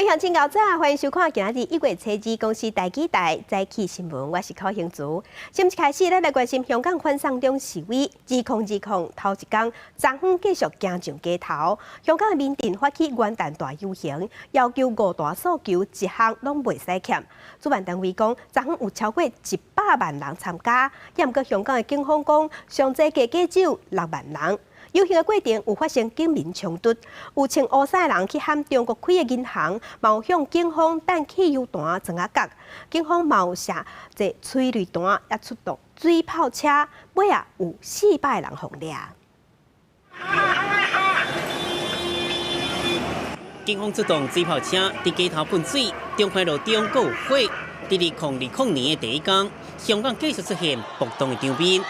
位鄉親早，歡迎收看今日1月初2公視台語台早起新聞，我是柯興竹。先一開始，咱來關心香港反送中示威，2020頭一工，昨昏繼續行上街頭。香港的民陣發起元旦大遊行，要求五大訴求一項攏袂使欠。主辦單位講，昨昏有超過100萬人參加，也毋過香港的警方講，上濟加加只有6萬人。遊行的過程有發生警民衝突，有穿烏衫的人去撼中國開的銀行，嘛有向警方擲汽油彈、磚仔角，警方嘛有射這催淚彈，也出動水炮車，尾仔有400人予掠。警方出動水炮車佇街頭噴水，中環路中閣有火。佇2020年的第一工，香港繼續出現暴動的場面，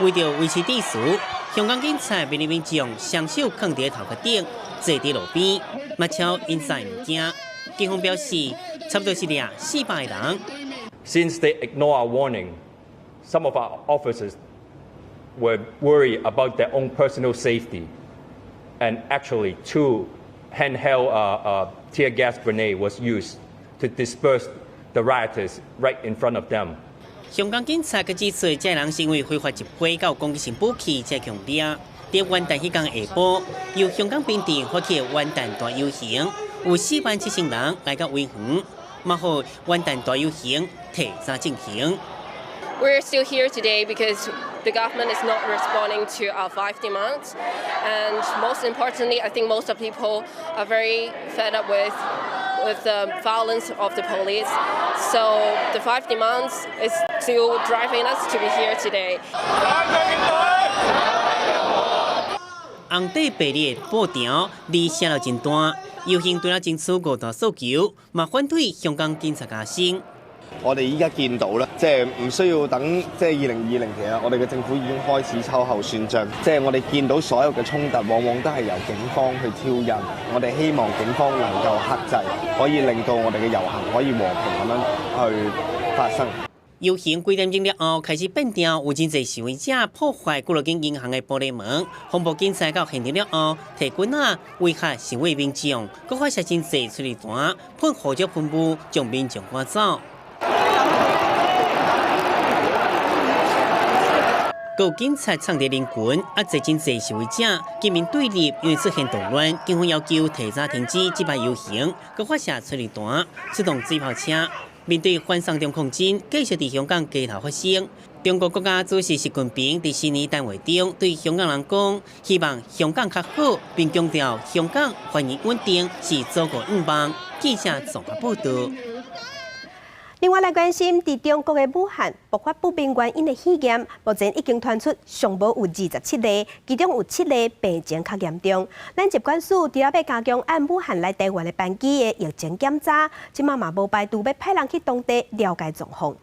為著維持秩序，香港警察命令民眾雙手囥佇頭殼頂，坐佇路邊，嘛抄因載物件。警方表示，差不多是掠400人。 Since they ignore our warning, some of our officers were worried about their own personal safety, and actually two handheld tear gas grenade was used to disperse the rioters right in front of them. 香港警察閣指出，這人是因為非法集會佮攻擊性武器才強掠。佇元旦彼工下晡，由香港民陣發起元旦大遊行，有4萬7千人來到維園，嘛予元旦大遊行提早進行。 We're still here today because the government is not responding to our five demands, and most importantly, I think most of people are very fed up with the violence of the police. So the five demands is still driving us to be here today. 紅底白字的布條離聲就真大，遊行除了爭取五大訴求，嘛反對香港警察加薪。我哋依家見到咧，即係唔需要等，即係2020，其實我哋嘅政府已經開始秋後算賬。即係我哋見到所有嘅衝突，往往都係由警方去挑釁。我哋希望警方能夠克制，可以令到我哋嘅遊行可以和平咁樣去發生。遊行幾點鐘了後，開始變調，有真濟示威者破壞幾落間銀行的玻璃門，防暴警察到現場了後，提棍仔威嚇示威民眾，閣發射真濟催淚彈、噴胡椒噴霧，將民眾趕走。閣有警察衝佇人群，啊，濟真濟示威者，警民對立，因為出現動亂，警方要求提早停止這擺遊行，閣發射催淚彈，出動水炮車。面對反送中抗爭，繼續佇香港街頭發生。中國國家主席習近平佇新年談話中對香港人講，希望香港較好，並強調香港繁榮穩定是祖國願望。記者綜合報導。另外來關心，佇中國的武漢爆發不明原因的肺炎，目前已經傳出上無有27例，其中有7例病情較嚴重。咱疾管署除了欲加強按武漢來台灣的班機的疫情檢查，這馬嘛無排除欲派人去當地了解狀況。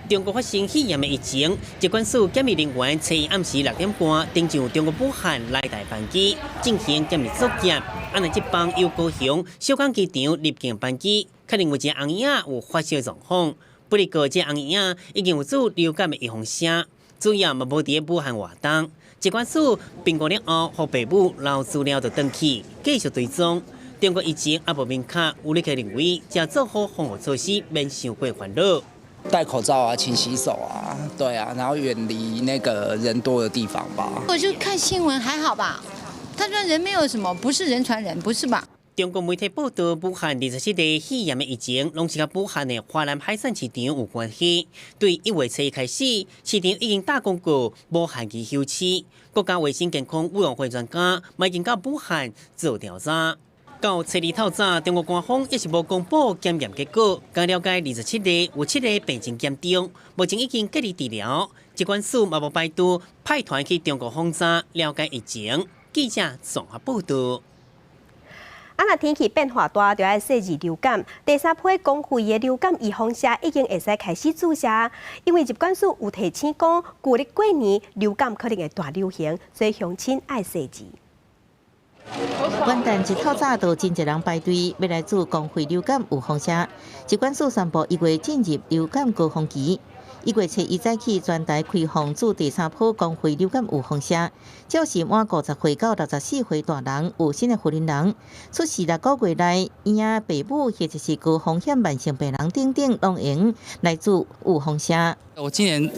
中國發生肺炎的疫情，疾管署檢疫人員初一暗時6點半登上中國武漢來台班機進行檢疫作業。按呢這班由高雄小港機場入境班機，確認有一个翁嬰仔有發燒狀況。不過，這翁嬰仔已經有注流感的預防針，主要嘛無佇武漢活動。疾管署評估了後，予爸母留資料就轉去繼續追蹤。中國疫情猶無明確，有咧個認為，只要做好防護措施，免傷過煩惱。戴口罩啊，勤洗手啊，對啊，然後遠離那個人多的地方吧。我就看新聞，還好吧？他說人沒有什麼，不是人傳人，不是吧？中國媒體報道，武漢27例肺炎的疫情，攏是佮武漢的華南海鮮市場有關係。對1月初一開始，市場已經打廣告，無限期休市。國家衛生健康委員會專家嘛已經到武漢做調查。到初二透早，中國官方也是無公布檢驗結果。據了解，27例有7個病情嚴重，目前已經隔離治療。疾管署嘛無排除派團去中國訪查了解疫情。記者綜合報導。啊，若天氣變化大，就愛細膩流感。第三批公費的流感預防針已經會使開始注射，因為疾管署有提醒講，舊曆過年流感可能會大流行，所以鄉親愛細膩。元旦一透早就真濟人排隊，欲來注公費流感預防針。疾管署宣布1月進入流感高峰期， 1月初一早起，全台開放注第三波公費流感預防射，照是滿50歲到64歲大人有新的雲林人，出世6個月內，嬰仔爸母或者是高風險慢性病人等等，攏會用來注預防射。我今年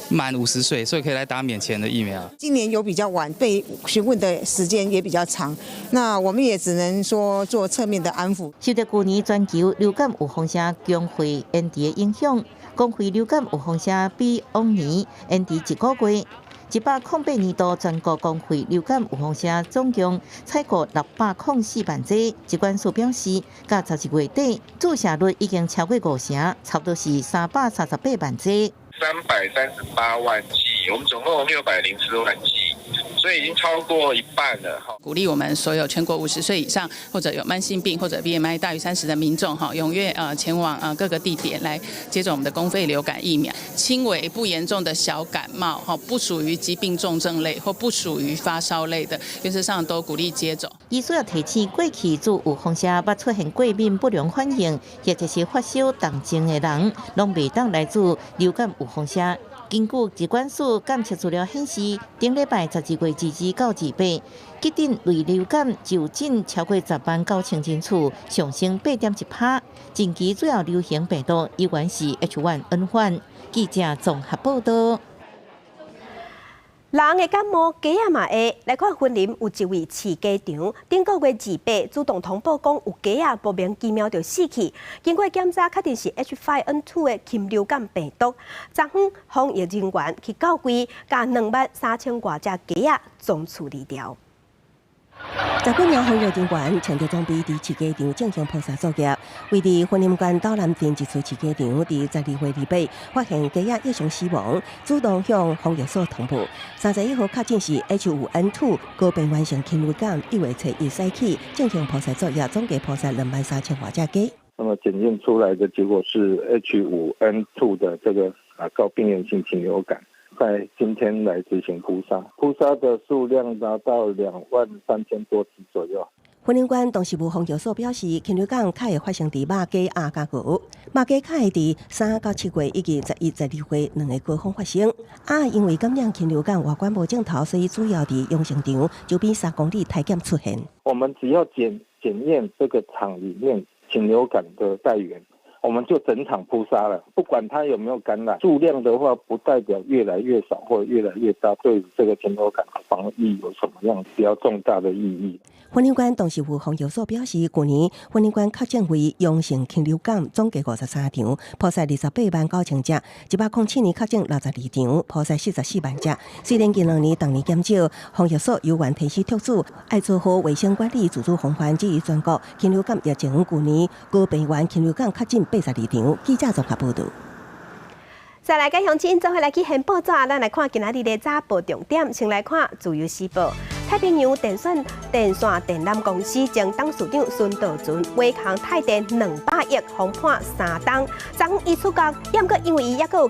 滿50歲，所以可以來打免錢的疫苗。今年有比較晚，被詢問的時間也比較長，那我們也只能說做側面的安撫。受到舊年全球流感預防射強會延遲的影響，公費流感預防射比往年延遲一個月。108年度全國公費流感預防射總共採購604萬劑。疾管署表示，到12月底注射率已經超過五成，差不多是338萬劑。338萬劑，我們總共604萬劑，所以已經超過一半了。鼓勵我們所有全國50歲以上或者有慢性病或者 BMI 大於30的民眾，哈，踴躍前往各個地點來接種我們的公費流感疫苗。輕微不嚴重的小感冒，哈，不屬於疾病重症類或不屬於發燒類的，原則上都鼓勵接種。醫師也提醒，過去注預防射捌出現過敏不良反應，或者是發燒重症的人，攏袂當來注流感預防射。根據疾管署監測資料顯示，頂禮拜12月22到28，急診類流感就診超過10萬9千人次，上升8.1%。近期主要流行病毒依然是 H1N1。記者綜合報道。人會感冒，雞仔嘛會。來看雲林有一位飼雞場，頂個月28主動通報講有雞仔莫名其妙就死去，經過檢查確定是 H5N2 的禽流感病毒。昨昏防疫人員去到櫃，共2萬3千外隻雞仔總處理掉。十幾名防疫人員穿著裝備佇飼雞場進行撲殺作業，位佇雲林縣斗南鎮一處飼雞場，佇12月28發現雞仔異常死亡，主動向防疫所通報。31號確診是 H5N2 高病原性禽流感，1月初一早起進行撲殺作業，總計撲殺2萬3千外隻雞。那麼檢驗出來的結果是 H5N2 的這個高病原性禽流感。在今天來執行撲殺，撲殺的數量達到2萬3千多隻左右。雲林縣動植物防疫所表示，禽流感較會發生佇肉雞、鴨佮鵝，肉雞較會佇3到7月以及11、12月兩个高峰發生。鴨因為感染禽流感外觀無症頭，所以主要佇養成場周邊3公里篩檢出現。我們只要檢驗這個場裡面禽流感的帶源，我們就整場撲殺了，不管它有沒有感染，數量的話不代表越來越少或越來越大，對這個禽流感防疫有什麼樣比較重大的意義？雲林縣動植物防疫所表示，舊年雲林縣確診為陽性禽流感總計53場，撲殺28萬9千隻；107年確診62場，撲殺44萬隻。雖然近兩年逐年減少，防疫所猶原提醒畜主愛做好衛生管理，自主防範。至於全國禽流感疫情，舊年高病原禽流感確診82場。記者綜合報道。再來，佮鄉親做伙來去掀報紙，咱來看今仔日的早報重點。先來看《自由時報》，太平洋電線電纜公司前董事長孫道存違抗台電200億，予判3冬。昨昏伊出獄，毋過因為伊猶閣有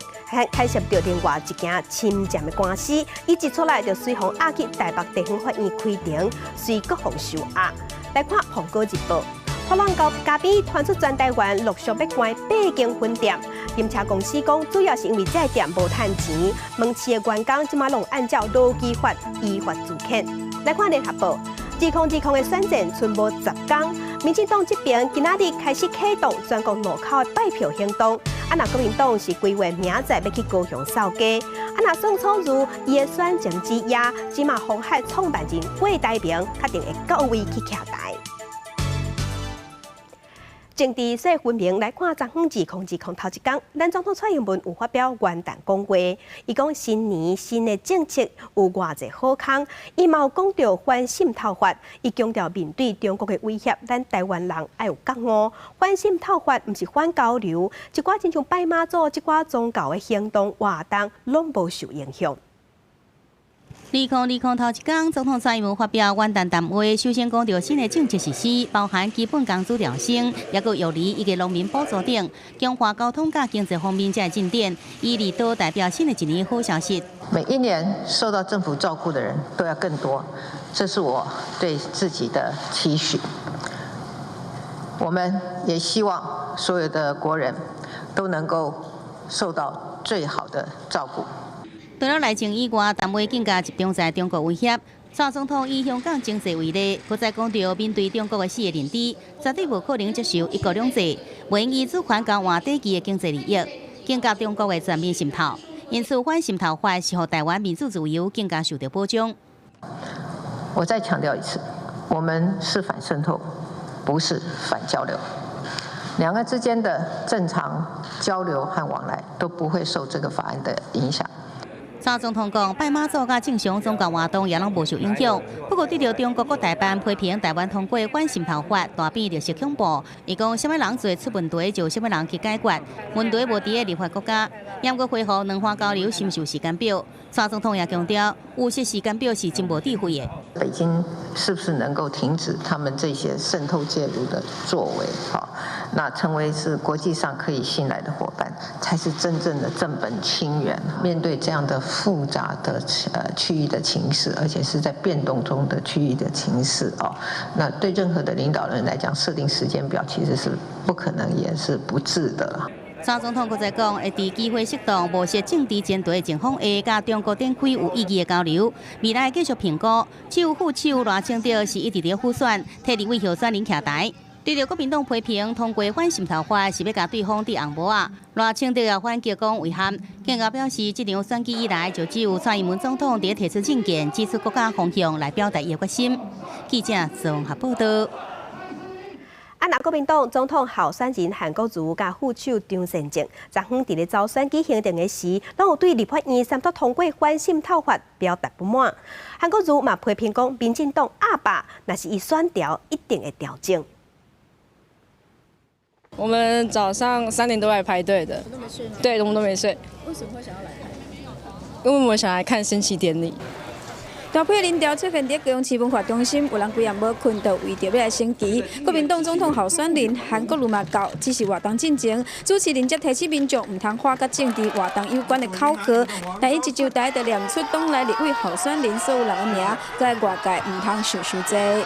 牽涉著另外一件侵佔的官司，伊一出來就隨予押去台北地方法院開庭，隨國防收押。來看《蘋果日報》。波浪高咖啡傳出全台灣陸續欲關八間分店，金車公司講，主要是因為這店無趁錢，門市的員工這馬攏按照勞基法依法資遣。來看聯合報，2020的選戰賰無10工，民進黨這邊今仔日開始啟動全國路口的拜票行動，啊，若國民黨是規劃明仔載欲去高雄掃街，啊，若宋楚瑜伊的選情之夜，這馬鴻海創辦人郭台銘確定會到位去徛台。政治說分明來看，昨昏2020頭一工，咱總統蔡英文有發表元旦講話，伊講新年新的政策有偌濟好康，伊嘛有講著反滲透法，伊強調面對中國的威脅，咱台灣人愛有覺悟。反滲透法毋是反交流，一寡親像拜媽祖、這寡宗教的行動活動，攏無受影響。2020頭一工，總統蔡英文發表元旦談話，首先講著新的政策實施，包含基本工資調升，抑閣育兒以及農民補助等，強化交通佮經濟方面這个進展，以利多代表新的一年好消息。每一年受到政府照顧的人都要更多，這是我對自己的期許。我們也希望所有的國人都能夠受到最好的照顧。除了內政以外，談話更加集中在中國威脅。蔡總統以香港情勢為例，閣再講著面對中國的四个認知，絕對無可能接受一國兩制，袂用以主權交換短期的經濟利益，警覺中國的全面滲透。因此，反滲透法是予台灣民主自由更加受著保障。我再強調一次，我們是反滲透，不是反交流。兩岸之間的正常交流和往來都不會受這個法案的影響。蔡總統講，拜媽祖佮正常宗教活動也攏無受影響。不過，對著中國國台辦批評台灣通過反滲透法，大變綠色恐怖。伊講，啥物人做出問題，就啥物人去解決。問題無佇咧立法國家，猶閣恢復兩岸交流是毋是有時間表？蔡總統也強調，有設時間表是真無智慧的。北京是不是能夠停止他們這些滲透介入的作為？好，那成為是國際上可以信賴的夥伴，才是真正的正本清源。面對這樣的複雜的區域的情勢，而且是在變動中的區域的情勢哦，那對任何的領導人來講，設定時間表其實是不可能，也是不智的。蔡總統閣再講，會佇機會適當、無設政治前提的情況下，佮中國展開有意義的交流。未來繼續評估，手副手賴清德是一直佇輔選，替立委候選人徛台。對著國民黨批評通過反滲透法是欲共對方戴紅帽仔，賴清德也反擊講遺憾，更加表示這場選舉以來就只有蔡英文總統佇提出政見、指出國家方向來表達伊的決心。記者綜合報導。啊，若國民黨總統候選人韓國瑜佮副手張善政，昨昏佇咧走選舉行程的時，攏有對立法院三讀通過反滲透法表達不滿。韓國瑜嘛批評講，民進黨鴨霸，若是伊選調，一定會調整。我們早上3點多來排隊的，都沒睡嗎？對，我們都沒睡。為什麼會想要來排？因為我們想來看升旗典禮。大批人潮出現佇高雄市文化中心，有人規暗無睏，就為著欲來升旗。國民黨總統候選人韓國瑜嘛到，只是活動進前，主持人則提醒民眾毋通喊佮政治活動有關的口號。但伊一上台就念出黨內立委候選人所有人的名，閣外界毋通想傷濟。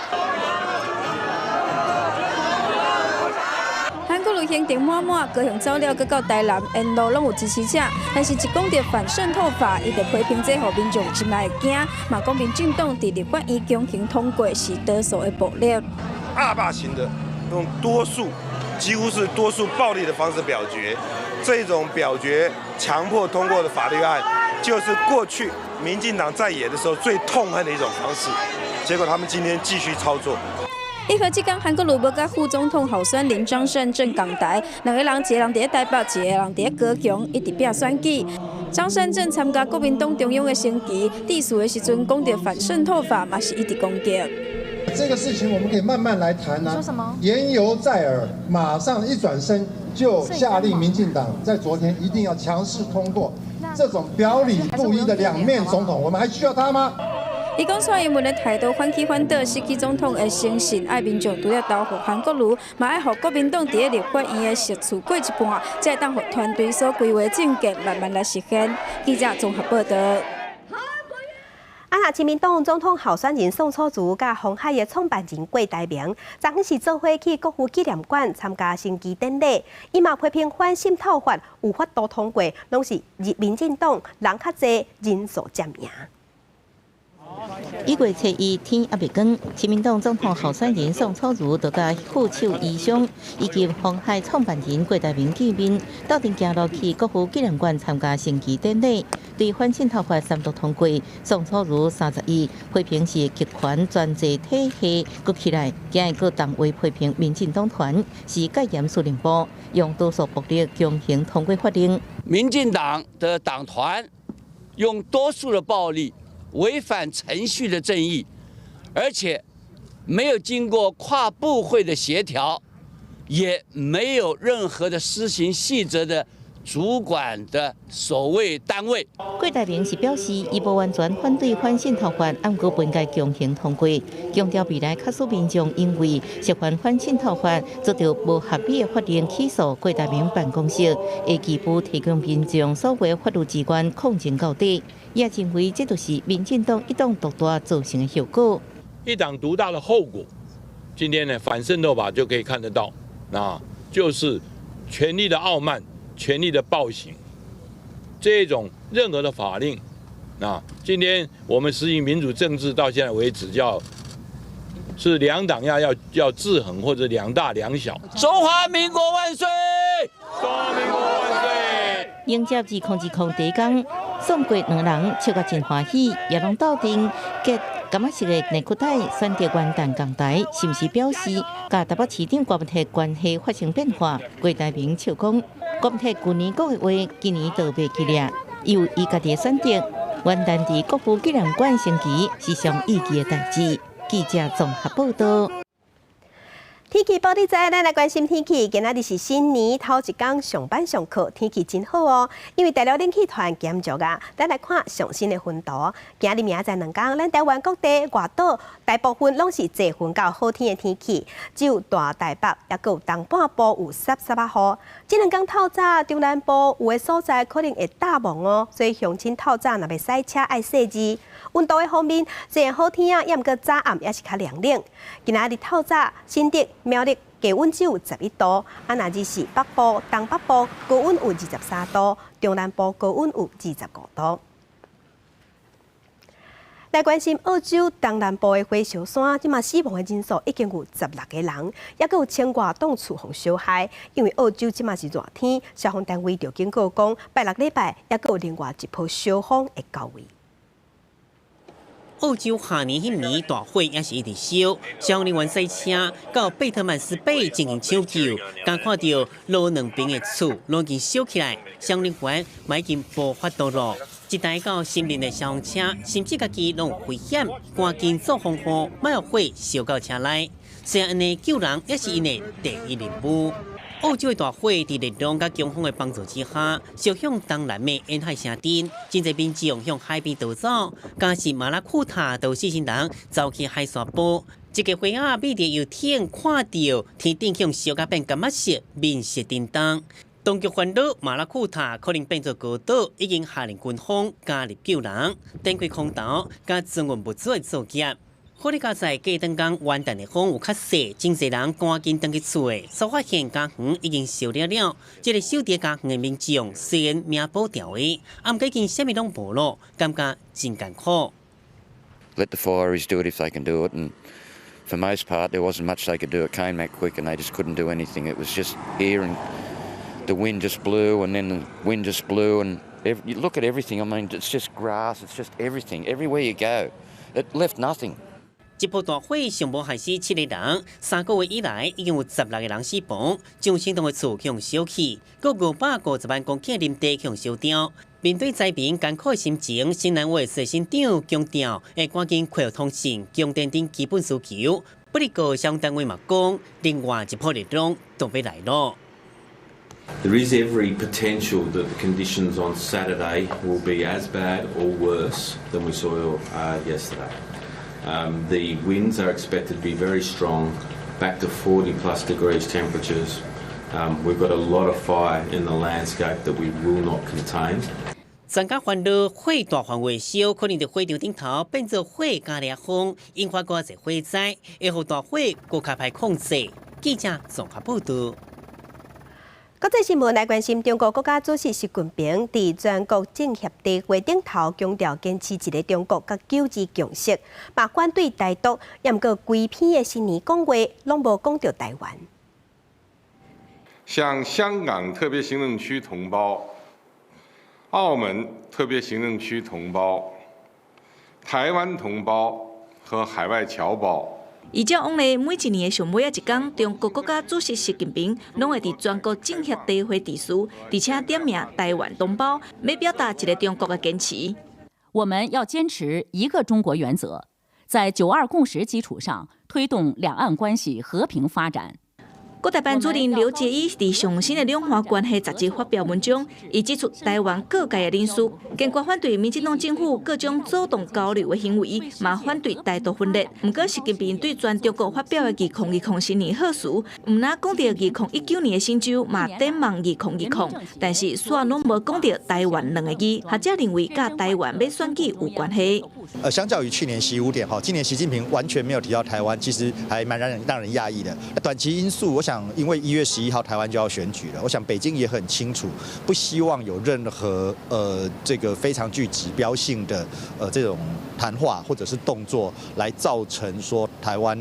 韓國瑜行程滿滿，高雄走了，閣到台南，沿路攏有支持者。但是，一講著反滲透法，伊就批評這予民眾心內會驚，嘛講民進黨佇立法院強行通過是多數的暴力。鴨霸型的，用多數，幾乎是多數暴力的方式表決，這種表決強迫通過的法律案，就是過去民進黨在野的時候最痛恨的一種方式。結果他們今天繼續操作。一和這工韓國瑜無佮副總統候選人張善政仝台，兩个人一个人佇咧台北，一个人佇咧高雄，一直拚選舉。張善政參加國民黨中央的升旗，致辭的時陣講著反滲透法，嘛是一直攻擊。這個事情我們可以慢慢來談啊。說什麼？言猶在耳，馬上一轉身就下令民進黨在昨天一定要強勢通過。這種表裡不一的兩面總統，我們還需要他嗎？伊講蔡英文的態度反起反倒，失去總統的誠信，愛民眾除了投予韓國瑜，嘛愛予國民黨佇咧立法院的席次過一半，才會當予團隊所規劃政見慢慢來實現。記者綜合報導。啊，若親民黨總統候選人宋楚瑜佮鴻海的創辦人郭台銘，昨昏是做伙去國父紀念館參加升旗典禮。伊嘛批評反滲透法有法度通過，攏是民進黨人較濟，人數佔贏。1月初一天猶未光，親民黨總統候選人宋楚瑜就佮副手遺孀以及鴻海創辦人郭台銘見面，鬥陣行路去國父紀念館參加升旗典禮。對反滲透法三讀通過，宋楚瑜31批評是極權專制體系閣起來，今日閣重話批評民進黨團是戒嚴司令部，用多數暴力強行通過法令。民進黨的黨團用多數的暴力，違反程序的正義，而且沒有經過跨部會的協調，也沒有任何的施行細則的主管的所謂單位。郭台銘是表示，伊無完全反對反滲透法，毋過不應該強行通過，強調未來假使民眾因為涉嫌反滲透法遭著無合理的法令起訴，郭台銘辦公室會義務提供民眾所有法律資源抗爭到底。也認為這就是民進黨一黨獨大造成的後果。一黨獨大的後果，今天呢反滲透法就可以看得到，那就是權力的傲慢、權力的暴行，這種任何的法令，啊，今天我們實行民主政治到現在為止，叫是兩黨要制衡或者兩大兩小。中華民國萬歲！中華民國萬歲！迎接2020第一工，宋國兩人笑甲真歡喜，也攏鬥陣結柑仔色的內褲帶，選擇元旦仝台，是毋是表示佮台北市長郭文鐵關係發生變化？郭台銘笑講，郭文鐵舊年講的話，今年都袂記得，伊有伊家己的選擇。元旦佇國父紀念館升旗是上意義的代誌。記者綜合報道。天氣報你知，咱來關心天氣。今仔日是新年頭一工上班上課，天氣真好哦。因為大陸冷氣團減弱啊，咱來看上新的雲圖。今日明仔載兩工，咱台灣各地外島大部分攏是濟雲到好天的天氣，只有大台北抑閣有東半部有濕濕仔雨。這兩工透早中南部有的所在可能會大霧哦，所以鄉親透早若欲駛車愛細緻。溫度的方面，雖然好天啊，抑毋過早暗也是較涼冷。今仔日透早新竹、苗栗低溫只有11度，啊，若是北部、東北部高溫有23度，中南部高溫有25度。來關心澳洲東南部的火燒山，這馬死亡的人數已經有16個人，抑閣有千外棟厝予燒害。因為澳洲這馬是熱天，消防單位就警告講，拜六禮拜抑閣有另外一波燒風會到位。澳洲跨年彼暝大火也是一直燒，消防人員駛車到貝特曼斯貝進行搶救，剛看著路兩邊的厝攏已經燒起來，消防人員嘛已經無法度咯。一台到森林的消防車，甚至家己攏有危險，趕緊做防護，莫予火燒到車內。雖然按呢救人也是𪜶的第一任務。澳洲的大火佇熱浪佮強風的幫助之下，燒向東南的沿海城鎮，真濟民眾向海邊逃走，敢是馬拉庫塔都死死人走去海沙埔。一个伙仔覕佇遊艇看著天頂向燒甲變柑仔色，面色沉重。當局煩惱馬拉庫塔可能變做孤島，已經下令軍方加入救人，展開空投佮轉運物資的作業。好佳哉過轉工元旦的風有較細，真濟人趕緊轉去厝的，煞發現家園已經燒了了。這个守佇家園的民眾雖然命保牢的，啊，毋過已經啥物攏無咯，感覺真艱苦。 Let the fireys do it if they can do it, and for most part there wasn't much they could do. It came that quick, and they just couldn't do anything. It was just here, and the wind just blew, and then the wind just blew, and you look at everything. I mean, it's just grass. It's just everything. Everywhere you go, it left nothing. 這波大火上無害死七个人，3個月以來已經有16個人死亡，上千棟的厝予燒去，閣550萬公頃林地予燒掉。面對災民艱苦的心情，新南威爾士省長強調，會趕緊恢復通信、供電等基本需求。不過，消防單位嘛講，另外一波熱浪都欲來咯。 There is every potential that the conditions on Saturday will be as bad or worse than we saw yesterday. The winds are expected to be very strong, back to 40 plus degrees temperatures. We've got a lot of fire in the landscape that we will not contain. 專家煩惱火大範圍燒，可能佇火場頂頭變做火加烈風，引發閣濟火災，會予大火閣較歹控制。記者綜合報道。國際新聞來關心，中國國家主席習近平佇全國政協大會頂頭強調，堅持一个中國佮九二共識，嘛反對台獨，抑毋過規篇的新年講話攏無講著台灣。向香港特別行政區同胞、澳門特別行政區同胞、台灣同胞和海外僑胞。依照往例，每一年的上尾仔一工，中國國家主席習近平攏會佇全國政協大會致辭，而且點名台灣同胞，欲表達一个中國的堅持。我們要堅持一個中國原則，在九二共識基礎上推動兩岸關係和平發展。國台辦主任劉結一佇上新的兩岸關係雜誌發表文章，伊指出台灣各界的人士堅決反對民進黨政府各種阻斷交流的行為，嘛反對台獨分裂。毋過，習近平對全中國發表的2020新年賀詞，毋但講著2019年的成就，嘛展望2020，但是煞攏無講著台灣兩个字。學者認為，佮台灣欲選舉有關係。相較於去年習五點，哈，今年習近平完全沒有提到台灣，其實還蠻讓人訝異的。短期因素，我想。想，因為1月11號台灣就要選舉了，我想北京也很清楚，不希望有任何這個非常具指標性的這種談話或者是動作，來造成說台灣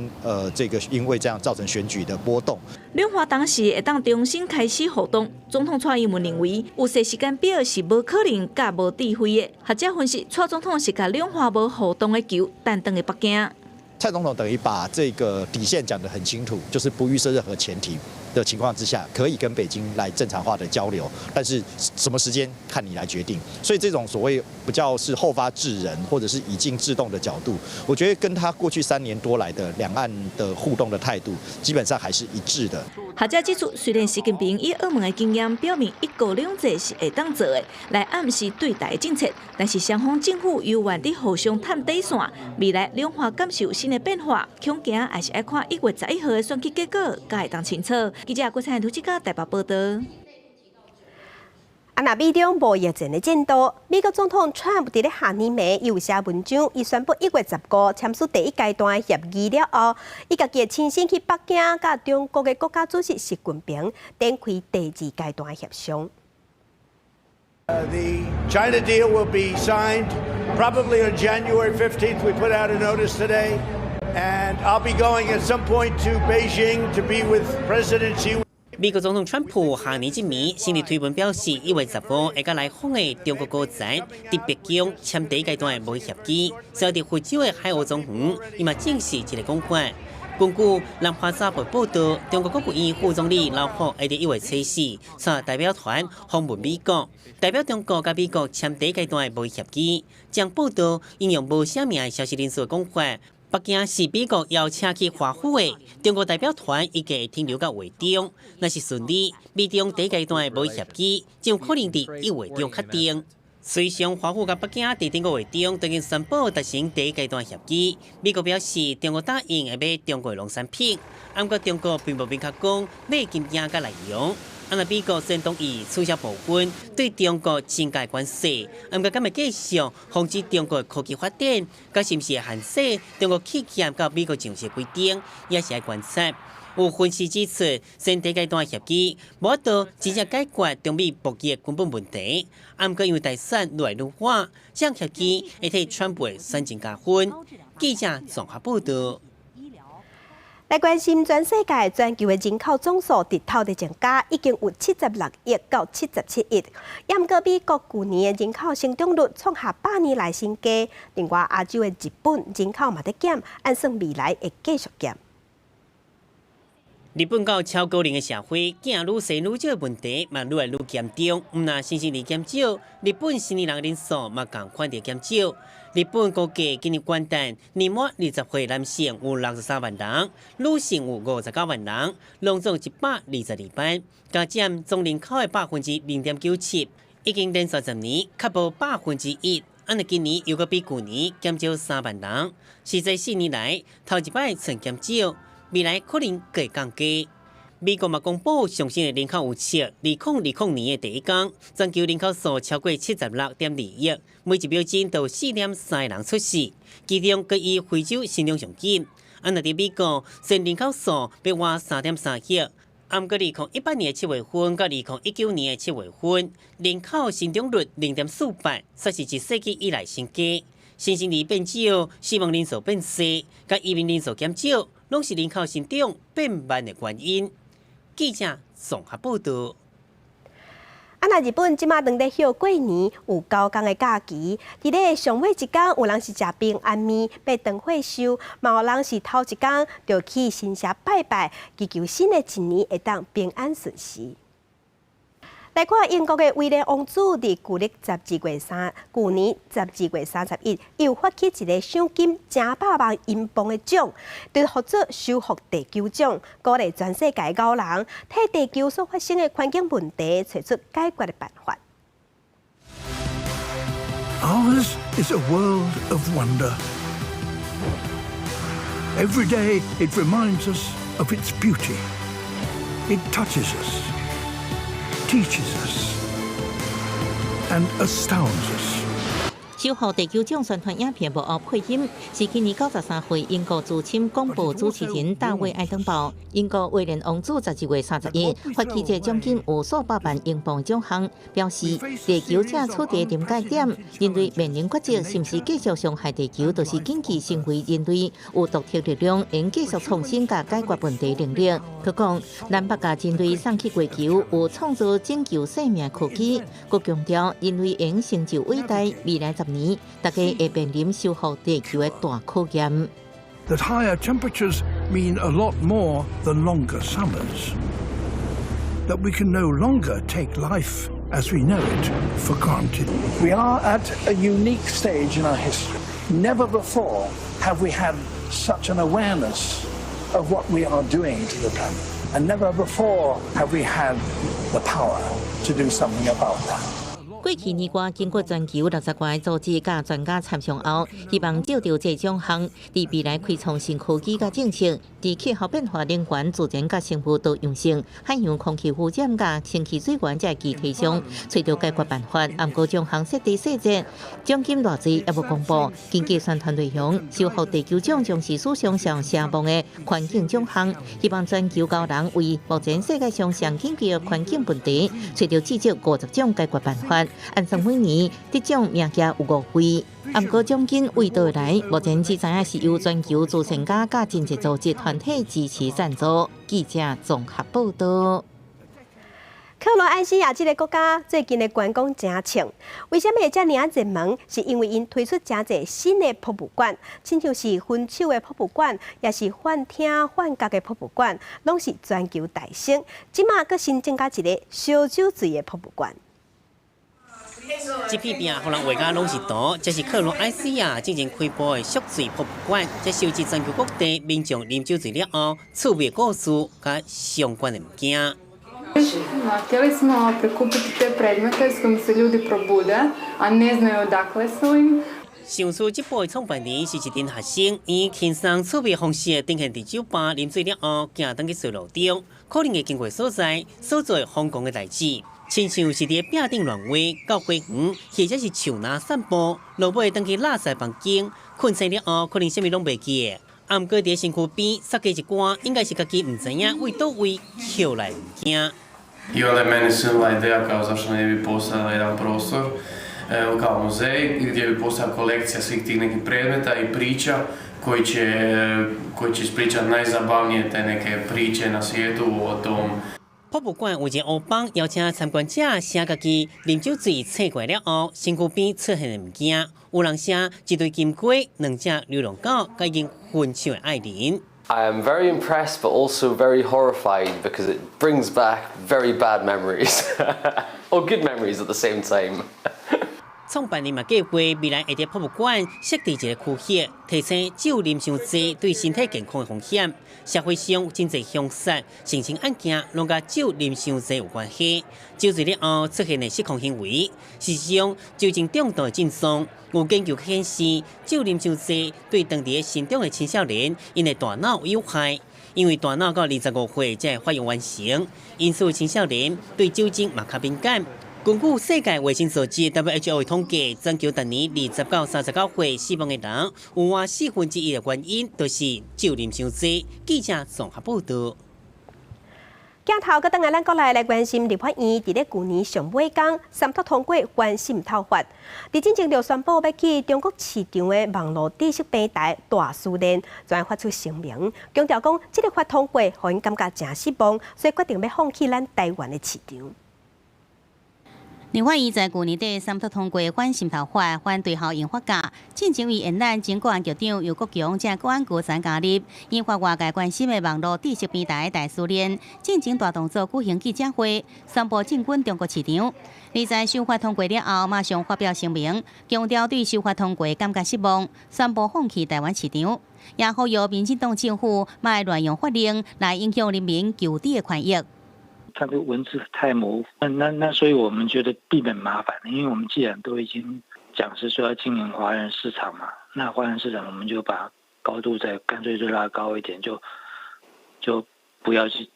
這個因為這樣造成選舉的波動。兩岸當時會當重新開始互動，總統蔡英文認為有設時間表是無可能佮無智慧的。學者分析，蔡總統是共兩岸無互動的球擲轉去北京。蔡總統等於把這個底線講得很清楚，就是不預設任何前提的情況之下，可以跟北京來正常化的交流，但是什麼時間看你來決定。所以這種所謂比較是後發制人，或者是以靜制動的角度，我覺得跟他過去3年多來的兩岸的互動的態度，基本上還是一致的。學者指出，雖然習近平以澳門的經驗表明一國兩制是會當做的，來暗示對台政策，但是雙方政府猶原佇互相探底線，未來兩岸感受新的變化，恐驚還是愛看1月11號的選舉結果，才會當清楚。記者郭彩圖這個台北報道。啊，若美中貿易戰的戰鬥，美國總統川普佇咧下年暝有寫文章，伊宣布1月15簽署第一階段協議了後，伊家己會親身去北京，佮中國的國家主席習近平展開第二階段協商。 The China deal will be signed probably on January 15th. We put out a notice today, and I'll be going at some point to Beijing to be with President Xi. 美國總統川普下暝這暝，先佇推文表示，1月15會佮來訪的中國高層佇北京簽第一階段的貿易協議。所佇佛州的海鷗莊園，伊嘛證實這个講法。根據南華早報報道，中國國務院副總理劉鶴會佇1月24帶代表團訪問美國，代表中國佮美國簽第一階段的貿易協議。將報道引用無寫名的消息人士的講法。北京是美國邀請去華府的中國代表團，預計會停留到月中。若是順利，美中第一階段的貿易協議就有可能佇1月中確定。隨上華府佮北京佇頂個月中都已經宣布達成第一階段協議。美國表示，中國答應會買中國的農產品，毋過中國並無明確講買金額佮內容。啊，若美國雖然同意取消部分對中國增加關稅，毋過敢會繼續防止中國科技發展，佮是毋是會限制中國企業到美國上市規定，也是愛觀察。有分析指出，雖然第一階段協議無法度真正解決中美貿易的根本問題，毋過因為大選愈來愈晚，這項協議會替川普的選情加分。記者綜合報道。來關心全世界全球的人口總數直透佇增加，已經有76億到77億。毋過美國舊年的人口成長率創下100年來新低。另外，亞洲的日本人口嘛佇減，按算未來會繼續減。日本到超高齡的社會，囝愈生愈少的問題嘛愈來愈嚴重。毋但新生兒減少，日本成年人人數嘛仝款佇減少。日本估計今年元旦年滿20歲男性有63萬人，女性有59萬人，攏總122萬，加佔總人口的0.97%，已經連續10年較無1%。按呢今年又閣比舊年減少3萬人，是這4年來頭一擺賰減少。未來可能會降低。美國嘛公布上新的人口預測，2020年的第一工，全球人口數超過76.2億，每一秒鐘都有4.3個人出世，其中閣以非洲成長上緊。啊，若佇美國，雖然人口數欲倚3.3億，毋過2018年7月份佮2019年的7月份，人口成長率0.48，煞是一世紀以來新低。新生兒變少，死亡人數變細，佮移民人數減少，攏是人口成長變慢的原因。記者綜合報道。啊，若日本這馬當咧歇過年，有9天的假期。佇咧上尾一工，有人是食平安麵，欲當歲壽；嘛有人是頭一工就去神社拜拜，祈求新的一年會當平安順遂。來看英國的威廉王子佇舊曆十二月三，舊年12月31，又發起一個賞金100萬英鎊的獎，對號做修復地球獎，鼓勵全世界𠢕人替地球所發生的環境問題，揣出解決的辦法。 Ours is a world of wonder. Every day it reminds us of its beauty. It touches us, teaches us, and astounds us. 翕守護地球獎宣傳影片幕後配音是今年93歲英國資深廣播主持人大衛愛登堡。英國威廉王子12月31發起這獎金有數百萬英鎊獎項，表示地球正處佇臨界點，人類面臨抉擇，是毋是繼續傷害地球，就是緊急成為人類有獨特力量，會繼續創新佮解決問題能力。閣講南北共人類送去月球，有創造拯救生命科技，閣強調人類會成就偉大，未來10年，大家會面臨守護地球的大考驗。 That higher temperatures mean a lot more than longer summers. That we can no longer take life as we know it for granted. We are at a unique stage in our history. Never before have we had such an awareness of what we are doing to the planet. And never before have we had the power to do something about that. 過去年外，經過全球60外個組織佮專家參詳後，希望藉著這獎項，佇未來開創新科技佮政策，佇氣候變化、能源、自然佮生物多樣性、海洋空氣污染佮清氣水源這議題上，揣著解決辦法。毋過獎項設置細節，獎金偌濟猶無公布。根據宣傳內容，守護地球獎將是史上上聲望的環境獎項，希望全球高人為目前世界上上緊急的環境問題，揣著至少50種解決辦法。按算每年得獎名額有五位，毋過獎金為佗來，目前只知影是由全球慈善家佮真濟組織團體支持贊助。記者綜合報道。克羅埃西亞這个國家最近的觀光誠衝，為啥物會遮爾仔熱門？是因為𪜶推出誠濟新的博物館，親像是分手的博物館，抑是幻聽幻覺的博物館，攏是全球大升。這馬閣新增加一个燒酒醉的博物館。這片壁予人畫甲攏是圖，這是克羅埃西亞進前開播的宿醉博物館，這收集全球各地民眾啉酒醉了後，趣味故事佮相關的物件。 Htjeli smo prikupiti te predmete s kojima se ljudi probude, a ne znaju odakle su im. 想出這部的創辦人是一陣學生，以輕鬆趣味方式呈現佇酒吧啉醉了後，行轉去睡路中，可能會經過所在所做瘋狂的代誌，親像是佇壁頂亂畫、到花園，或者是樹林散步，落尾轉去垃圾房間，睏醒了後可能啥物攏袂記得。毋過佇身軀邊設計一寡，應該是家己毋知影為佗位抾來物件。 I onda je meni sinula ideja kao zašto ne bi postojala jedan prostor kao muzej gdje bi postojala kolekcija svih tih nekih predmeta i priča koji će ispričati najzabavnije te neke priče na svijetu o tom. 博物館有一個烏幫邀請參觀者寫家己啉酒醉醒過來了後，身軀邊出現的物件，有人寫一對金龜、兩隻流浪狗，佮已經分手的愛人。 I am very impressed, but also very horrified because it brings back very bad memories or good memories at the same time. 創辦人嘛計劃未來會佇博物館設置一個區域，提醒酒啉傷濟對身體健康的風險。社會上有真濟兇殺、性侵案件，攏佮酒啉傷濟有關係。酒醉了後出現的失控行為，事實上酒精中毒的症狀。有研究顯示，酒啉傷濟對當地成長的青少年，𪜶的大腦有害，因為大腦到25歲才會發育完成，因此青少年對酒精嘛較敏感。根據世界衛生組織 WHO 統計，全球逐年20到39歲死亡的人，有約1/4的原因都是酒啉傷濟。記者綜合報道。鏡頭閣轉來咱國內來關心立法院佇咧舊年上尾工三讀通過反滲透法，佇進前就宣布欲去中國市場的網路知識平台大思鏈，昨昏發出聲明，強調講這个法通過，予𪜶感覺誠失望，所以決定欲放棄咱台灣的市場。立法院在舊年底三讀通過反滲透法，反對效用法價，進前為延攬前國安局長游國強這國安高層加入，引發外界關心的網路知識平台大思鏈，進前大動作舉行記者會，宣布進軍中國市場。而在修法通過了後，馬上發表聲明，強調對修法通過感覺失望，宣布放棄台灣市場，也呼籲民進黨政府莫亂用法令來影響人民求知的權益。它的文字太模糊，那所以我們覺得避免麻煩，因為我們既然都已經講是說要經營華人市場嘛，那華人市場我們就把高度再乾脆就拉高一點，就不要去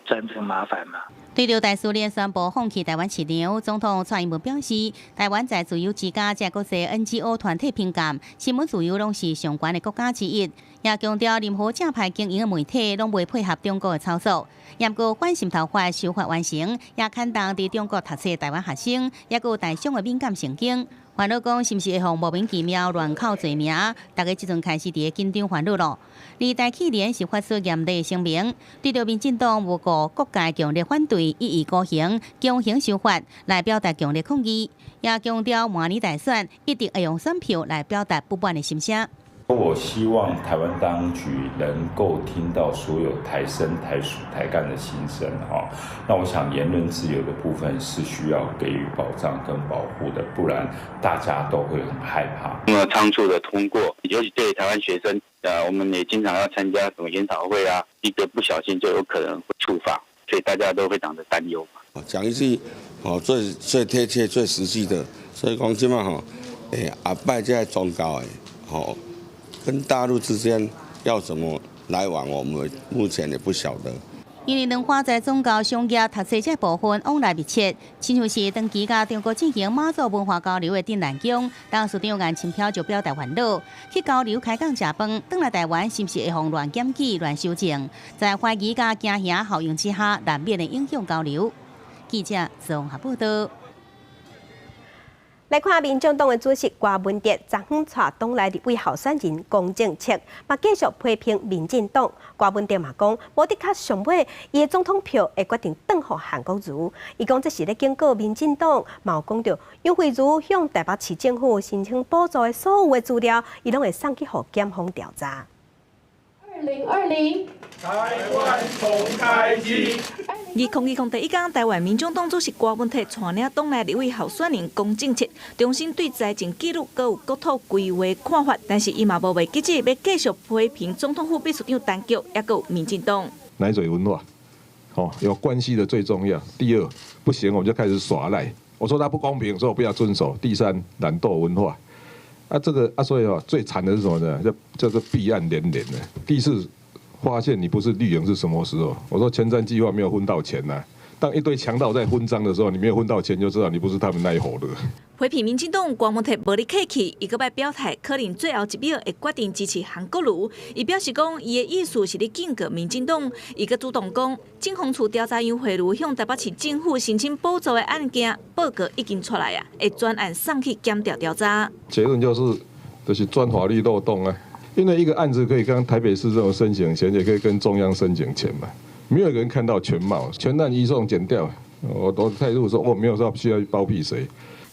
佔這個麻煩嘛。對著台塑聯宣布放棄台灣市場，總統蔡英文表示，台灣在自由之家這國際 NGO 團體評鑑，新聞自由攏是上懸的國家之一，也強調任何正派經營的媒體攏袂配合中國的操作。毋過反滲透法修法完成，也牽動佇中國讀冊台灣學生，抑閣有台商的敏感神經。煩惱講是毋是會予莫名其妙亂扣罪名？大家這陣開始佇咧緊張煩惱囉。而台企聯是發出嚴厲聲明，對著民進黨無顧各界強烈反對，一意孤行，強行修法來表達強烈抗議，也強調明年大選一定會用選票來表達不滿的心聲。我希望台灣當局能夠聽到所有台生、台屬、台幹的心聲，哈。那我想言論自由的部分是需要給予保障跟保護的，不然大家都會很害怕。那麼倉促的通過，尤其對台灣學生，我們也經常要參加什麼研討會啊，一個不小心就有可能會觸法，所以大家都非常的擔憂。講一句，哦，最最貼切、最實際的，所以講這馬吼，後擺這個宗教的，吼。跟大陸之間要怎麼來往，我們目前也不曉得。因為兩岸在宗教、商業、讀冊這部分往來密切，親像是長期佮中國進行媽祖文化交流的鎮瀾宮，董事長顏清標就表達煩惱，去交流開講食飯，轉來台灣是毋是會予亂檢舉、亂修正？在懷疑佮驚嚇效應之下，難免會影響交流。記者綜合報道。來看民眾黨的主席郭文哲，昨昏帶黨內立委候選人講政策，嘛繼續批評民進黨。郭文哲嘛講，無的確上尾，伊的總統票會決定轉予韓國瑜。伊講這是咧警告民進黨，嘛有講著楊惠如向台北市政府申請補助的所有的資料，伊攏會送去予檢方調查。 2020，台灣重開機。2020第一工，台灣民眾黨主席郭文鐵帶領黨內立委候選人講政策，重新對財政紀律閣有國土規劃看法，但是伊嘛無袂記得欲繼續批評總統府秘書長陳菊，抑閣有民進黨。奶嘴文化，哦，有關係的最重要。第二，不行我們就開始耍賴。我說他不公平，所以我不要遵守。第三，懶惰文化。啊，這個啊，所以哦，最慘的是什麼呢？叫叫做弊案連連的。第四，發現你不是綠營是什麼時候？我說前瞻計劃沒有分到錢吶。當一堆強盜在分贓的時候，你沒有分到錢，就知道你不是他們那一夥的。批評民進黨郭文鐵無咧客氣，伊閣擺表態，可能最後一秒會決定支持韓國瑜。伊表示講，伊的意思是咧警告民進黨，伊閣主動講，政風處調查楊惠如向台北市政府申請補助的案件報告已經出來啊，會專案送去檢調調查。結論就是，就是鑽法律漏洞啊。因為一個案子可以跟台北市政府申請錢，也可以跟中央申請錢嘛。沒有人看到全貌，全案移送檢調。我的態度說，我沒有說需要包庇誰。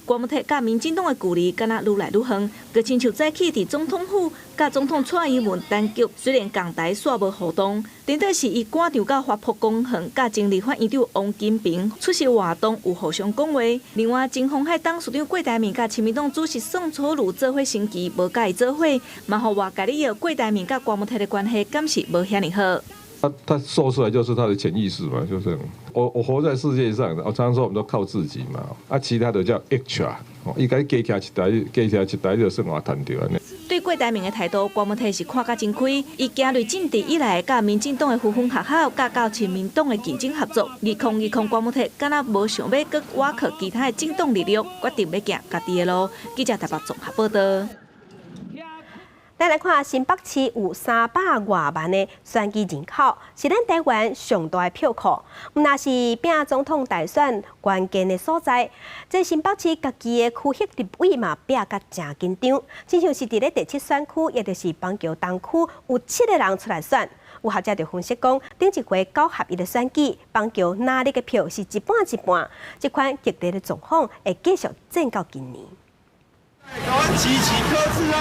郭文鐵佮民進黨的距離敢若愈來愈遠，閣親像早起佇總統府佮總統蔡英文單局，雖然仝台煞無互動，顛倒是伊趕場到花博公園，佮前立法院長王金平出席活動，有互相講話。另外，前鴻海董事長郭台銘佮親民黨主席宋楚瑜做伙升旗，無佮伊做伙，嘛予外界咧臆郭台銘佮郭文鐵的關係，敢是無遐爾好。他說出來就是他的潛意識嘛，就是我活在世界上，我常常說我們都靠自己嘛，啊，其他的叫 extra，伊共你加起來一台，加起來一台就算我趁著按呢。對郭台銘的態度，郭文鐵是看甲真開。伊行入政治以來，佮民進黨的分分合合，佮到親民黨的競爭合作。2020，郭文鐵敢若無想欲閣倚靠其他的政黨力量，決定欲行家己的路。記者台北綜合報道。咱來看新北市有300外萬的選舉人口，是咱台灣上大的票庫。毋但是拼總統大選關鍵的所在。這新北市家己的區域立委嘛，拼甲誠緊張，親像是佇咧第七選區，也就是板橋東區，有七個人出來選。有學者就分析講，頂一回九合一的選舉，板橋藍綠的票是一半一半，這款激烈的狀況會繼續戰到今年。台灣支持柯志恩，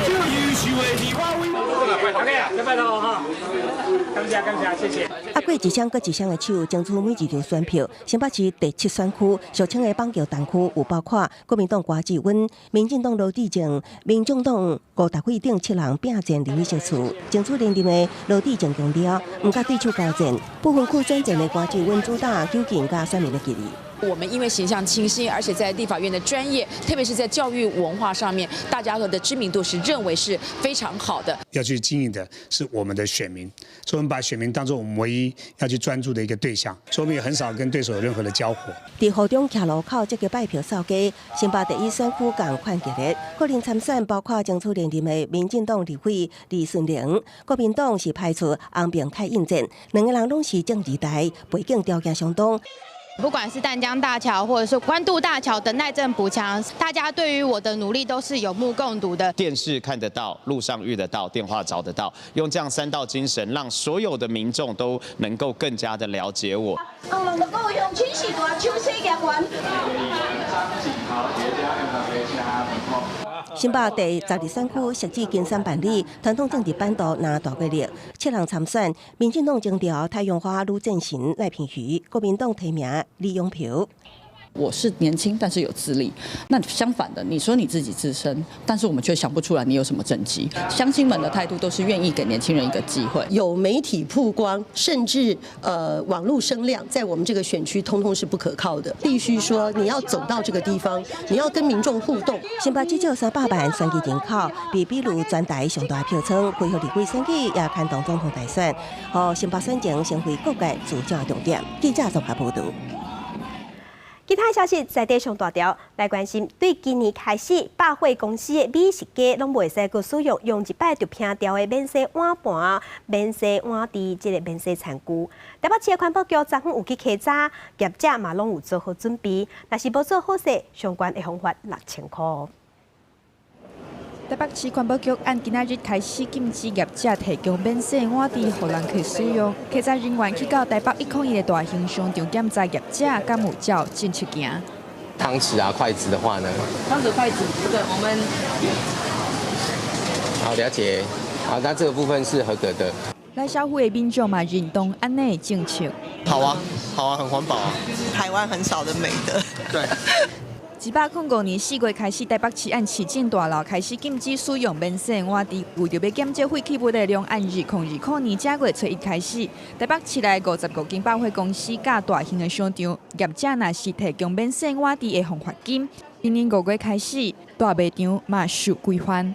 最優秀的立法委員。OK 啊，拜託哈，感謝感謝，謝謝。壓過一雙閣一雙的手，爭取每一張選票。新北市第七選區，俗稱的板橋東區，有包括國民黨郭志溫、民進黨羅致政、民眾黨吳達偉等七人拼戰立委席次，爭取連任的羅致政強調，毋佮對手交戰，不分區轉戰的郭志溫主打糾近佮選民的距離。我們因為形象清新，而且在立法院的專業，特別是在教育文化上面，大家的知名度是認為是非常好的。要去經營的是我們的選民，所以我們把選民當做我們唯一要去專注的一個對象，所以我們也很少跟對手有任何的交火。佇雨中徛路口積極拜票掃街，新北第一選區仝款激烈，個人參選包括爭取連任的民進黨立委李順玲，國民黨是派出洪明凱應戰，兩个人攏是政二代，背景條件相當。不管是淡江大橋，或者是關渡大橋的耐震補強，大家對於我的努力都是有目共睹的。電視看得到，路上遇得到，電話找得到，用這樣三到精神，讓所有的民眾都能夠更加的了解我。鄉親序大，手勢業員。新北第12選區設置金山辦理，傳統政治版圖拿大過力，七人參選，民進黨徵調太陽花呂正神賴品妤，國民黨提名李永平。我是年輕，但是有資歷。那相反的，你說你自己資深，但是我們卻想不出來你有什麼政績。鄉親們的態度都是願意給年輕人一個機會。有媒體曝光，甚至網絡聲量，在我們這個選區通通是不可靠的。必須說，你要走到這個地方，你要跟民眾互動。新北至少300萬選舉人口，被比如全台上大票倉，恢復立委選舉也牽動總統大選，予新北選情成為各界聚焦重點。記者綜合報導。其他消息在地上大條來關心，對今年開始，百貨公司的美食街攏袂使閣使用用一擺就摒掉的免洗碗盤、免洗碗匙這个免洗餐具。台北市的環保局昨昏有去稽查，業者嘛攏有做好準備，若是無做好勢，相關會罰6000箍。台北市環保局按今仔日開始禁止業者提供免洗碗匙予人客使用。稽查人員去到台北101的大型商場檢查業者，敢有照政策行？湯匙啊、筷子的話呢？湯匙、筷子，這個我們好了解。好，那這個部分是合格的。來消費的民眾嘛認同按呢政策。好啊，好啊，很環保啊。台灣很少的美德。對。105年4月開始，台北市按市政大樓開始禁止使用免洗碗匙，為著欲減少廢棄物的量，按2020年正月初一開始，台北市內55間百貨公司佮大型的商場，業者若是提供免洗碗匙，會予罰金。今年5月開始，大賣場嘛受規範。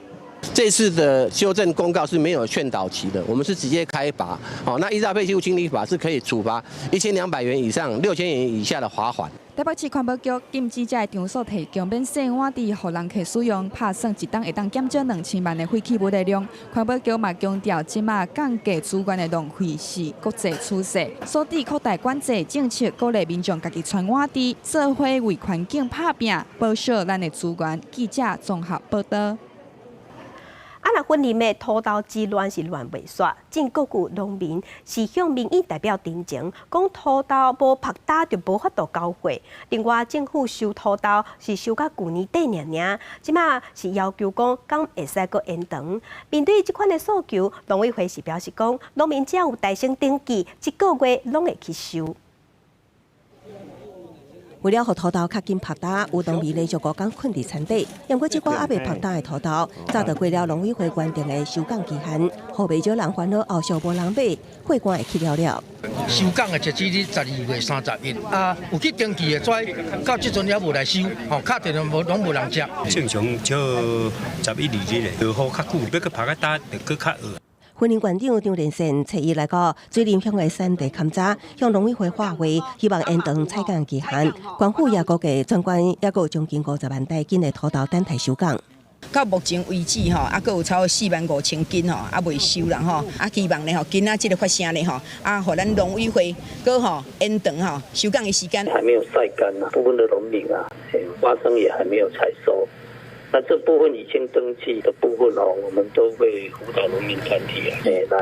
這次的修正公告是沒有勸導期的，我們是直接開罰。哦，那依照廢棄物清理法是可以處罰1200元以上6000元以下的罰款。台北市環保局禁止這个場所提供免洗碗匙，予人客使用，拍算一冬會當減少2000萬的廢棄物的量。環保局嘛強調，這馬降低資源的浪費是國際趨勢，所以擴大管制政策，鼓勵民眾家己傳碗匙，做伙為環境拍拚，保守咱的資源。記者綜合報道。啊！若雲林的土豆之亂是亂袂煞，進國有農民是向民意代表陳情，講土豆無曝焦就無法度交貨。另外，政府收土豆是收到舊年底爾爾，這馬是要求講敢會使閣延長。面對這款的訴求，農委會是表示講，農民只要有代先登記，一個月攏會去收。為了予土豆較緊曝焦，有農民連續5工睏佇田底。毋過這寡猶未曝焦的土豆，早就過了農委會規定的收工期限，予袂少人煩惱後續無人買，貨官會去了了。收工的截止日12月31，啊，有去登記的，跩到這陣猶無來收，吼，敲電話無攏無人接。正常少11、2日的，落雨較久，欲閣曝較焦，就閣較僫。雲林縣長張連善初一來到水林鄉的產地勘查，向農委會發話，希望延長採工期限。縣府也估計全縣猶閣有將近50萬台斤的土豆等待收工。到目前為止吼，猶閣有超過4萬5千斤吼，猶未收啦吼。啊，希望呢吼，今仔這个發聲呢吼，啊，予咱農委會閣吼延長吼收工的時間。還沒有曬乾啊，部分的農民啊，花生也還沒有採收。那這部分已經登記的部分哦，我們都會輔導農民團體啊，來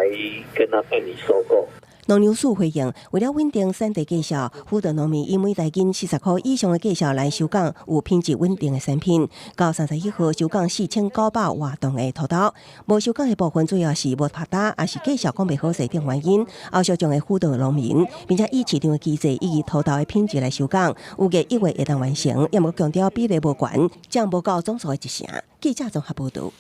跟他辦理收購。農糧署回應，為了穩定產地價數，輔導農民以每台斤40箍以上的價數來收工有品質穩定的產品。到31號收工4900外噸的土豆，無收工的部分主要是無曝焦，抑是價數講袂好勢等原因。後續將會輔導農民，並且以市場的機制以及土豆的品質來收工，預計1月會當完成。也毋過強調比例無懸，將無夠總數的一成。記者綜合報導。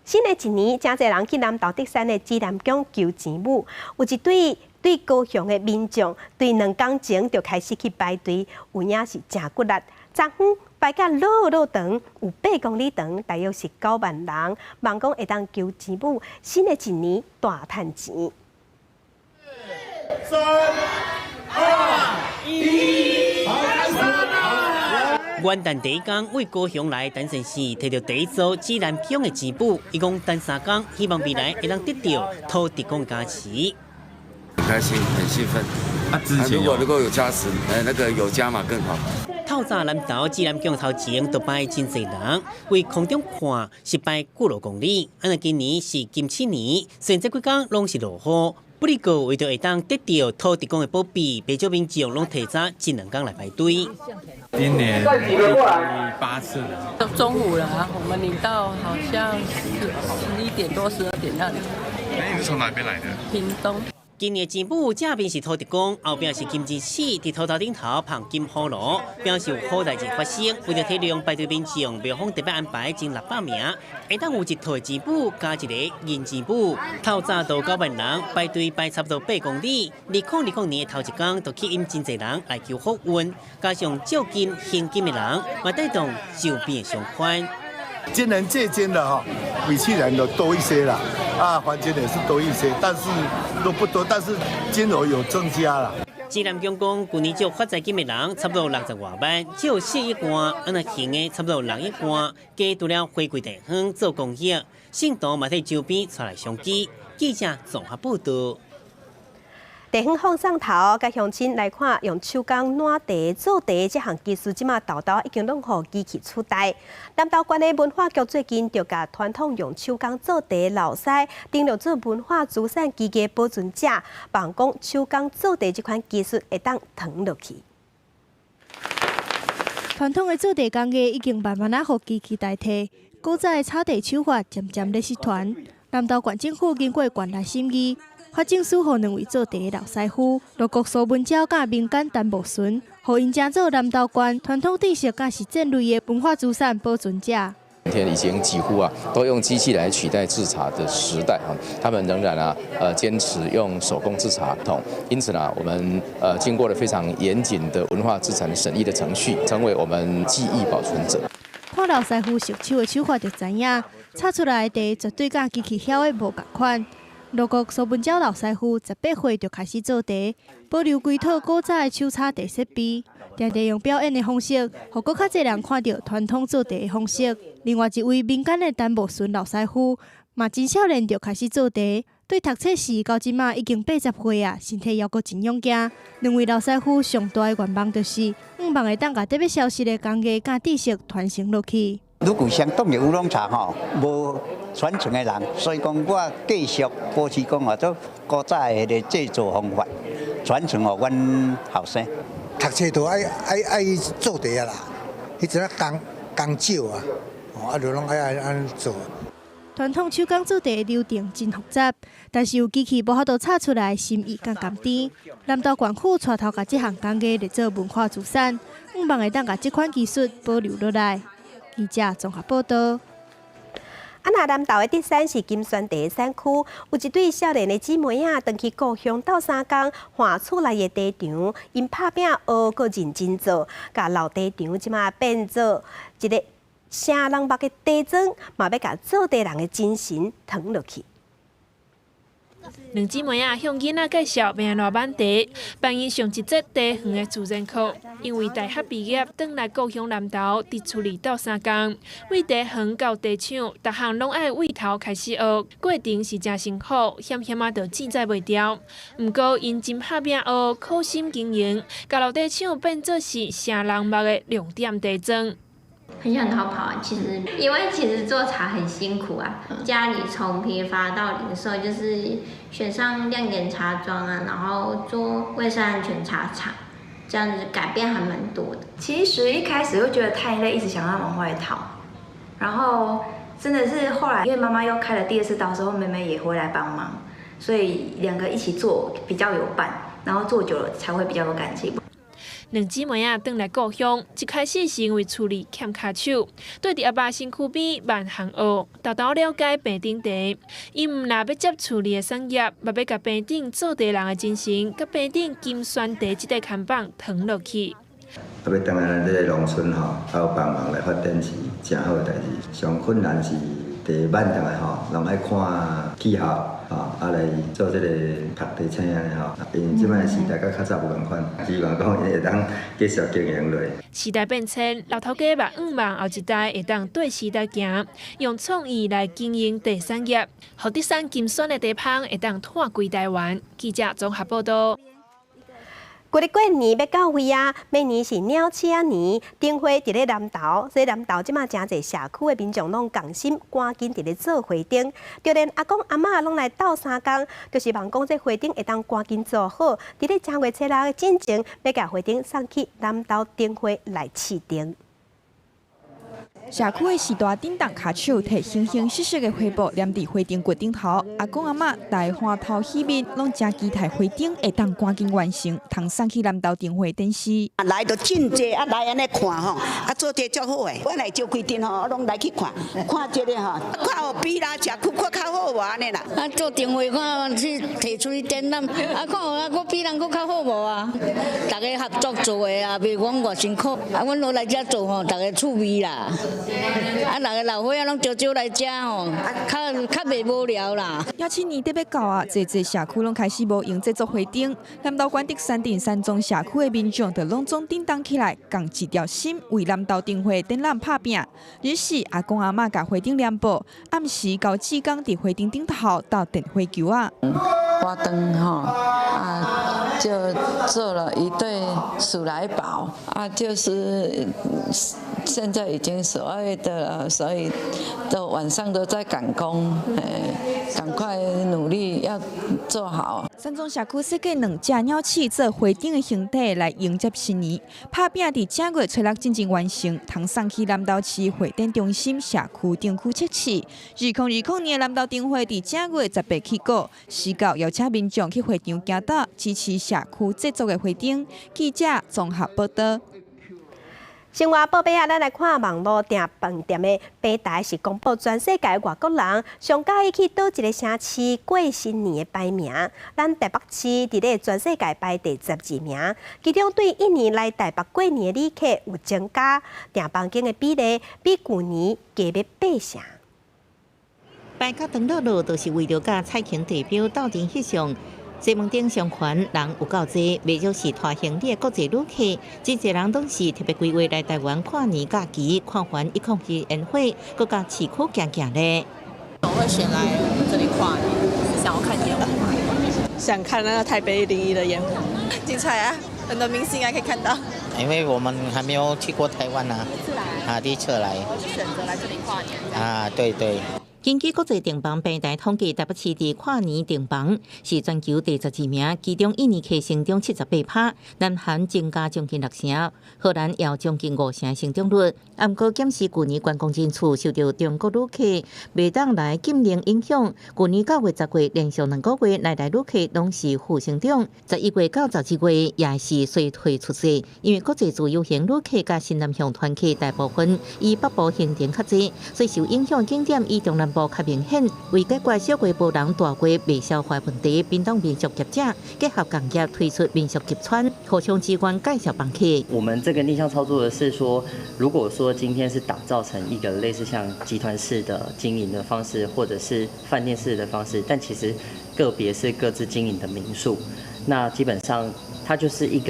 新的一年，誠濟人去南投竹山的紫南宮求錢母，有一對對高雄的民眾，對2工前就開始去排隊，有影是誠骨力。昨昏排甲落落長，有8公里長，大約是9萬人，望講會當求錢母，新的一年大趁錢。三、二、一，元旦第一工，為高雄來陳先生提著第一組指南宮的錢母，伊講等三工，希望未來會當得著土地公加持。很開心，很興奮。啊，之前如果能夠有加持，那個有加碼更好。透早南投指南宮頭前就排真濟人，為空中看是排幾落公里。啊，若今年是金鼠年，雖然這幾工攏是落雨，不過為著會當得著土地公的保庇，不少民眾攏提早一兩工來排隊。今年第八次了。到中午了啊，我們領到好像是11點多、12點那裡。哎，你是從哪邊來的？屏東。今年錢母正面是土地公，後壁是金獅子，佇土頭頂頭捧金葫蘆，表示有好代誌發生。為著體諒排隊民眾，廟方特別安排前600名，會當有一套錢母加一個銀錢母。透早就9萬人排隊排差不多8公里。2020年的頭一工，就吸引真濟人來求福運，加上借金還金的人，嘛帶動周邊的商圈。今年借金的哈，比去年的多一些啦，啊，還金也是多一些，但是都不多，但是金額有增加啦。指南宮講，舊年借發財金的人差不多60外萬，借4億外，啊若還的差不多6億外，加除了回饋地方做公益，信徒嘛佇周邊帶來商機。記者綜合報道。地方放送頭，佮鄉親來看，用手工湠茶做茶這項技術，這馬沓沓已經攏予機器取代。南投縣的文化局最近就共傳統用手工做茶老師登錄做文化資產技藝保存者，望講手工做茶這款技術會當傳落去。傳統的做茶工藝已經慢慢仔予機器代替，古早的炒茶手法漸漸咧失傳。南投縣政府經過縣內審議，發證書予兩位做茶的老師傅，羅國蘇文昭佮民間陳木純，予𪜶成做南投縣傳統知識佮實踐類的文化資產保存者。今天已經幾乎啊都用機器來取代製茶的時代啊，他們仍然啊堅持用手工製茶統，因此呢，我們經過了非常嚴謹的文化資產審議的程序，成為我們技藝保存者。看老師傅熟手的手法就知影，炒出來的茶絕對佮機器曉的無仝款。羅國蘇文昭老師傅18歲就開始做茶，保留規套古早的手炒茶設備，定定用表演的方式，予閣較濟人看著傳統做茶的方式。另外一位民間的陳木順老師傅，嘛真少年就開始做茶，對讀冊時到這馬已經80歲啊，身體猶閣真勇健。兩位老師傅上大的願望就是，向望會當共欲消失的工藝佮知識傳承落去。愈舊相當的烏龍茶吼，無傳承的人，所以講我繼續保持講話做古早的彼个製作方法，傳承予阮後生。讀冊都愛愛愛做茶啊啦，彼陣仔工工少啊，哦啊就攏愛愛按呢做。傳統手工做茶的流程真複雜，但是有機器無法度炒出來心意佮甘甜。南投縣府帶頭共這項工藝列做文化資產，向望會當共這款技術保留落來。記者綜合報道。啊，若南投的竹山是金萱茶產區，有一對少年的姊妹仔，轉去故鄉鬥相共，換厝內的茶場，𪜶拍拚學，閣認真做，共老茶場這馬變做一个城人目的茶莊，嘛欲共做茶人的精神傳落去。兩姊妹仔向囡仔介紹欲按怎挽茶，辦𪜶上一節茶園的自然課。因為大學畢業，轉來故鄉南投，佇厝裡鬥相共，對茶園到茶廠，逐項攏愛對頭開始學，過程是誠辛苦，險險仔就凊彩袂牢。毋過𪜶真拍拚學，苦心經營，共老茶廠變做是城人目的亮點茶莊。很想逃跑，其實因為其實做茶很辛苦啊。家裡從批發到零售，就是選上亮點茶莊啊，然後做衛生安全茶廠，這樣子改變還蠻多的。其實一開始會覺得太累，一直想要往外逃，然後真的是後來因為媽媽又開了第二次刀之後，妹妹也回來幫忙，所以兩個一起做比較有伴，然後做久了才會比較有感情。兩姊妹仔轉來故鄉，一開始是因為厝裡欠跤手，蹛佇阿爸身軀邊慢項學，沓沓了解平頂茶。𪜶毋但欲接厝裡的產業，嘛欲共平頂做茶人的精神，佮平頂金萱茶這塊看板傳落去。啊，欲轉來咱這个農村吼，還有幫忙來發展是誠好的代誌。上困難是茶挽轉來吼，攏愛看氣候，吼，啊來做這个讀茶青按呢吼。因為這擺時代佮較早無仝款，希望講𪜶會當繼續經營落。時代變遷，老頭家嘛向望後一代會當綴時代行，用創意來經營茶產業，予德山金萱的茶芳會當湠規台灣。記者綜合報道。舊曆過年欲到位啊，明年是鳥鼠仔年，燈會佇咧南投，所以南投這馬誠濟社區的民眾攏仝心趕緊佇咧做花燈，就連阿公阿嬤攏來鬥相共，就是望講這花燈會當趕緊做好，佇咧正月初六進前，欲共花燈送去南投燈會來試燈。社區的序大振動跤手提形形色色的花布黏佇花燈骨頂頭，阿公阿嬤大歡頭喜面，攏誠期待花燈會當趕緊完成，通送去南投燈會展示。來就真濟，啊來按呢看吼，啊做這足好的。我來招規陣吼，我攏來去看，看這个吼，看有比啦社區閣較好無按呢啦。啊做燈會看去提出去展覽，啊看有啊閣比人閣較好無啊？大家合作做的啊，袂講偌辛苦。啊，阮落來遮做吼，大家趣味啦。啊，六个老歲仔攏招招來遮吼，較較袂無聊啦。鳥鼠年得欲到啊，濟濟社區攏開始無閒製作花燈。南投縣德山鎮山莊社區的民眾就攏總振動起來，仝一條心為南投燈會展覽拍拚。日時阿公阿嬤共花燈黏布，暗時高志剛佇花燈頂頭鬥電火球仔。花燈吼啊，就做了一對數來寶啊，就是現在已經12月的了，所以都晚上都在趕工，哎，趕快努力要做好。山莊社區設計兩隻鳥鼠做花燈的形體來迎接新年，拍拚佇正月初六進前完成，通送去南投市會展中心社區燈區測試。2020年的南投燈會佇正月18起鼓，時到邀請民眾去會場行道支持社區製作的花燈。記者綜合報道。生活報備啊，咱來看網路訂飯店的平台是公布全世界外國人上佮意去佗一个城市過新年的排名。咱台北市佇咧全世界排第12名，其中對印尼來台北過年的旅客有增加，訂房間的比例比舊年加欲八成。排甲長樂樂，就是為著佮彩虹地標鬥陣翕相。西門町商圈人有夠濟，袂少是拖行李的國際旅客，真濟人攏是特別規劃來台灣跨年假期，看環102煙火，閣佮市區行行咧。我會選來我們這裡跨年，是想要看煙火。想看那個台北101的煙火，精彩啊！很多明星啊可以看到。因為我們還沒有去過台灣啊，啊，第一次來。選擇來這裡跨年。啊，對對。根據國際訂房平台統計，台北市佇跨年訂房是全球第12名，其中印尼客成長78%，南韓增加將近六成，荷蘭也有將近五成成長率。毋過檢視舊年觀光人次受著中國旅客袂當來禁令影響，舊年9月、10月連續2個月來台旅客攏是負成長，11月到12月也是衰退趨勢，因為國際自由行旅客佮新南向團客大部分以北部行程較濟，所以受影響景點以中南部較明顯。為解決小規模人大規未消化問題，屏東民宿業者結合共業推出民宿集團，互相支援介紹房客。我們這個逆向操作的是說，如果說今天是打造成一個類似像集團式的經營的方式，或者是飯店式的方式，但其實個別是各自經營的民宿，那基本上它就是一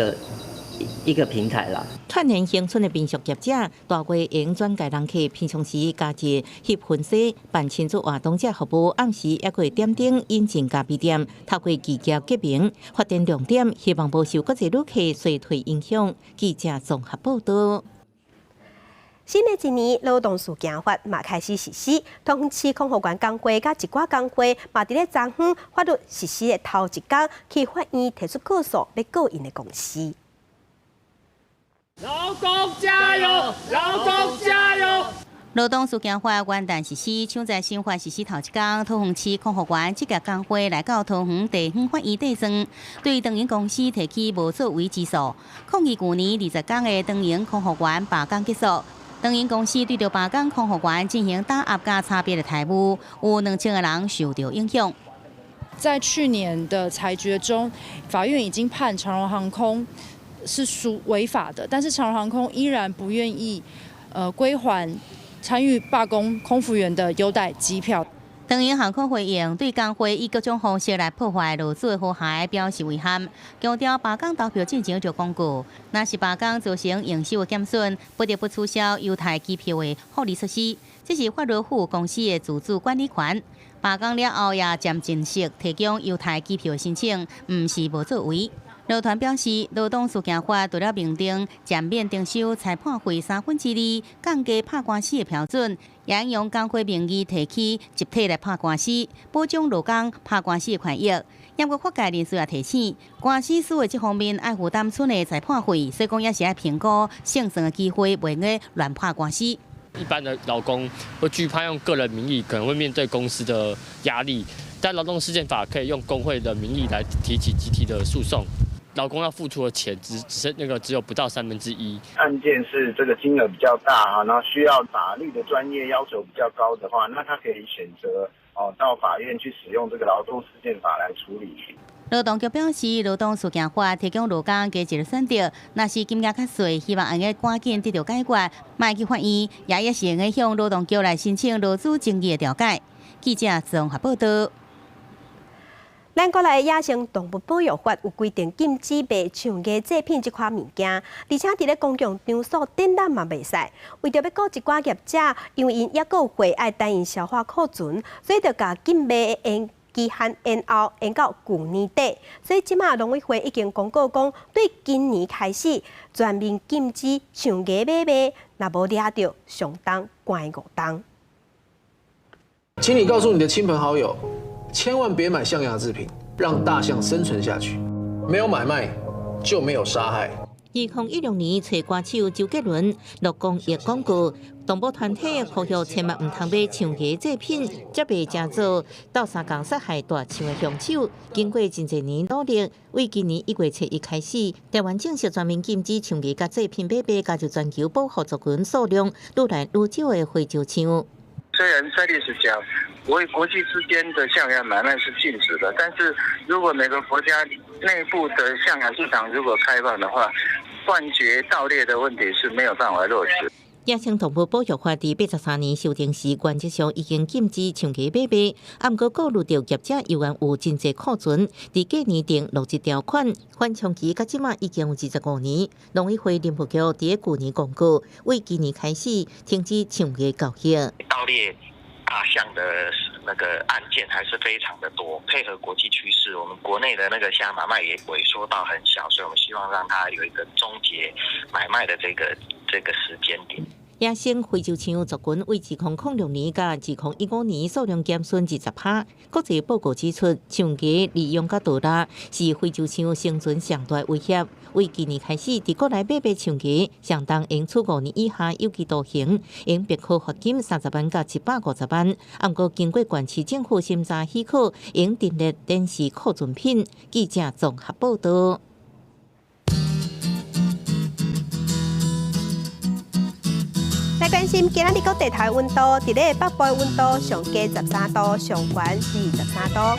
個平台啦。串聯鄉村的民宿業者，大月會轉介人客，平常時加一翕婚紗、辦親子活動這服務，暗時猶閣會點燈引進咖啡店，透過企業結盟發展亮點，希望無受國際旅客衰退影響。記者綜合報道。新的一年勞動事件法嘛開始實施，桃園市空服員工會佮一寡工會嘛佇咧昨昏法律實施的頭一工去法院提出告訴，欲告𪜶的公司。勞工加油！勞工加油！勞動事件法元旦實施，搶在新法實施頭一工，桃園市空服員職業工會來到桃園地方法院對狀，對長榮公司提起無作為之訴，抗議舊年20工的長榮空服員罷工結束。長榮公司對著罷工空服員進行打壓佮差別的待遇，有2000個人受著影響。在去年的裁決中，法院已經判長榮航空是屬違法的，但是長榮航空依然不願意，歸還參與罷工空服員的優待機票。長榮航空回應對工會以各種方式來破壞勞資和諧表示遺憾，強調罷工投票進前就公告，若是罷工造成營收的減損，不得不取消優待機票的福利措施，這是法律賦予公司的自主管理權。罷工了後也漸進式提供優待機票的申請，毋是無作為。勞團表示，勞動事件法除了明定減免徵收裁判費2/3，降低拍官司的標準，也用工會名義提起集體來拍官司，保障勞工拍官司的權益。不過法界人士也提醒，官司輸的這方面愛負擔剩的裁判費，所以講也是愛評估勝算的機會，袂用亂拍官司。一般的勞工會懼怕用個人名義，可能會面對公司的壓力，但勞動事件法可以用工會的名義來提起集體的訴訟。勞工要付出的錢只只那個只有不到1/3。案件是這個金額比較大哈，然後需要法律的專業要求比較高的話，那他可以選擇哦到法院去使用這個勞動事件法來處理。勞動局表示，勞動事件法提供勞工加一個選擇，若是金額較細，希望會趕緊得到解決，莫去法院，也是會向勞動局來申請勞資爭議的調解。記者綜合報道。咱國內野生動物保育法有規定禁止賣象牙製品這款物件，而且佇咧公共場所展覽嘛袂使。為著欲顧一寡業者，因為𪜶猶閣有貨愛等𪜶消化庫存，所以就共禁賣的期限延後延到舊年底。所以這馬農委會已經公告講，對今年開始全面禁止象牙買賣，若無掠著，上重關5冬。請你告訴你的親朋好友，千萬別買象牙製品，讓大象生存下去。沒有買賣，就沒有殺害。2016年，揣歌手周杰倫錄公益廣告，動保團體呼籲千萬毋通買象牙製品，才袂成做鬥相共殺害大象的兇手。經過真濟年努力，為今年1月7日開始，台灣正式全面禁止象牙佮製品買賣，加入全球保護族群數量愈來愈少的非洲象。雖然在歷史講，國際之間的象牙買賣是禁止的，但是如果每個國家內部的象牙市場如果開放的話，斷絕盜獵的問題是沒有辦法落實。野生動物保育法佇83年修訂時，原則上已經禁止象牙買賣，啊，毋過顧慮著業者猶原有真濟庫存，佇隔年訂落一條款，緩衝期到這馬已經有25年。農委會林務局佇咧舊年公告，為今年開始停止象牙交易。盜獵大象的那個案件還是非常的多，配合國際趨勢，我們國內的那個象牙買賣也萎縮到很小，所以我們希望讓它有一個終結買賣的這個時間點。野生非洲象族群為2006年到2015年數量減損20%。國際報告指出，象牙利用佮盜獵是非洲象生存上大威脅。為今年開始，佇國內買賣象牙，相當應處5年以下有期徒刑，應別科罰金30萬到150萬。毋過經過縣市政府審查許可，應陳列展示庫存品。記者綜合報道。來關心今仔日各地頭溫度，佇咧北部的溫度上低13度，上懸23度；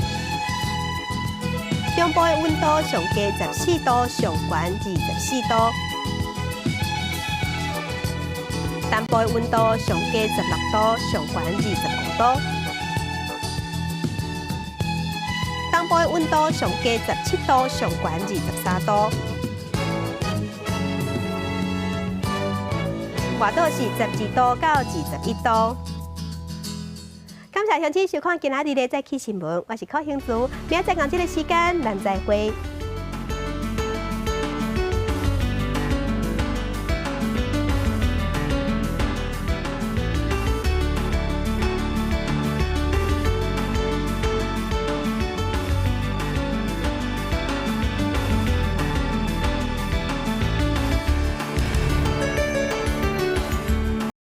中部的溫度上低14度，上懸24度；南部的溫度上低16度，上懸25度；東部的溫度上低17度，上懸23度。外島是12度到21度。感謝鄉親收看今仔日的早起新聞，我是柯興慈，明仔載仝這个時間，咱再會。